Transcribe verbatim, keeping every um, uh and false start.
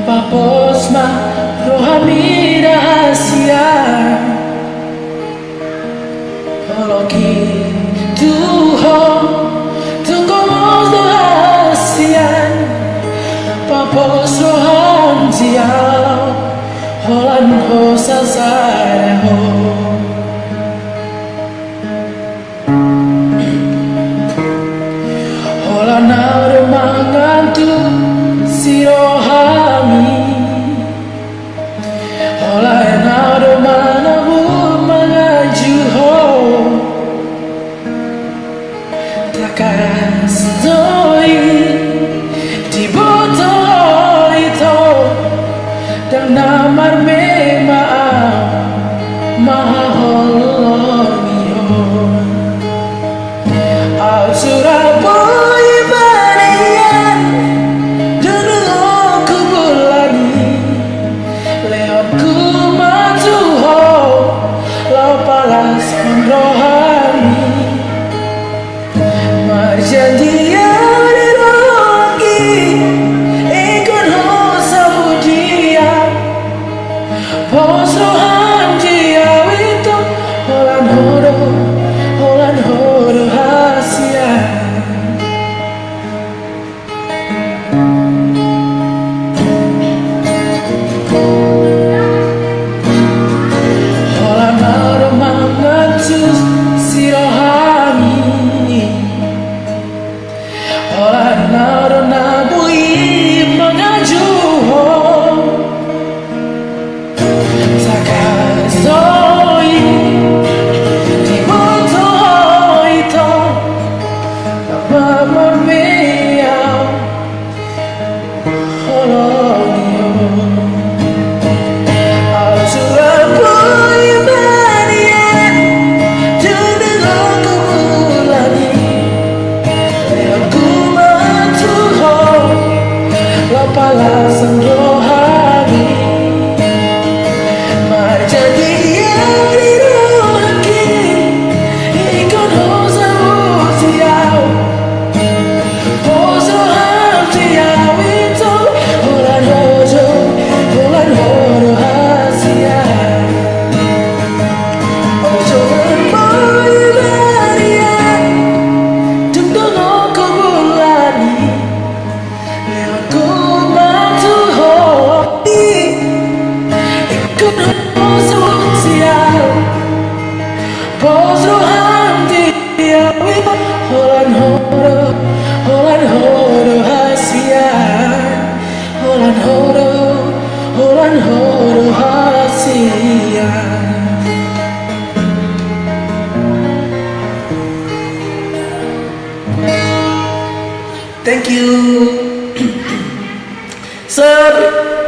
Papos ma rohami da hasian. Holong i tu Ho, tung gomos do hasian. Papos roham di au, holan hosa sada Ho. Holan au do mangantusi rohami. Holan au do manabur mangaju Ho. Tangkas do i diboto Ho ito, ndang na marmema au ma haholongi Ho. Au tura boi manian, dunungku bulan i, lehononku ma tu Ho, laho palashon rohami. Marjandi au di rohangki, ingkon Ho saut di au. Pos roham di au ito, holan Ho do, holan Ho do hasian. Holan au do mangantusi rohami. Holan au do na boi mangaju Ho. Tangkas do i diboto Ho ito, ndang na marmema au ma haholongi Ho. Au tura boi manian, dunungku bulan i, lehononku ma tu Ho, laho palashon rohami. Marjandi au di rohangki, ingkon Ho saut di au. Pos roham di au ito, holan Ho do, holan Ho do hasian. Au tura boi manian, tung gomos bulan i, lehononku ma tu Ho, ingkon Ho saut di au. Pos roham di au ito, holan Ho do, holan Ho do hasian. Holan Ho do, holan Ho do hasian. Thank you. Sir.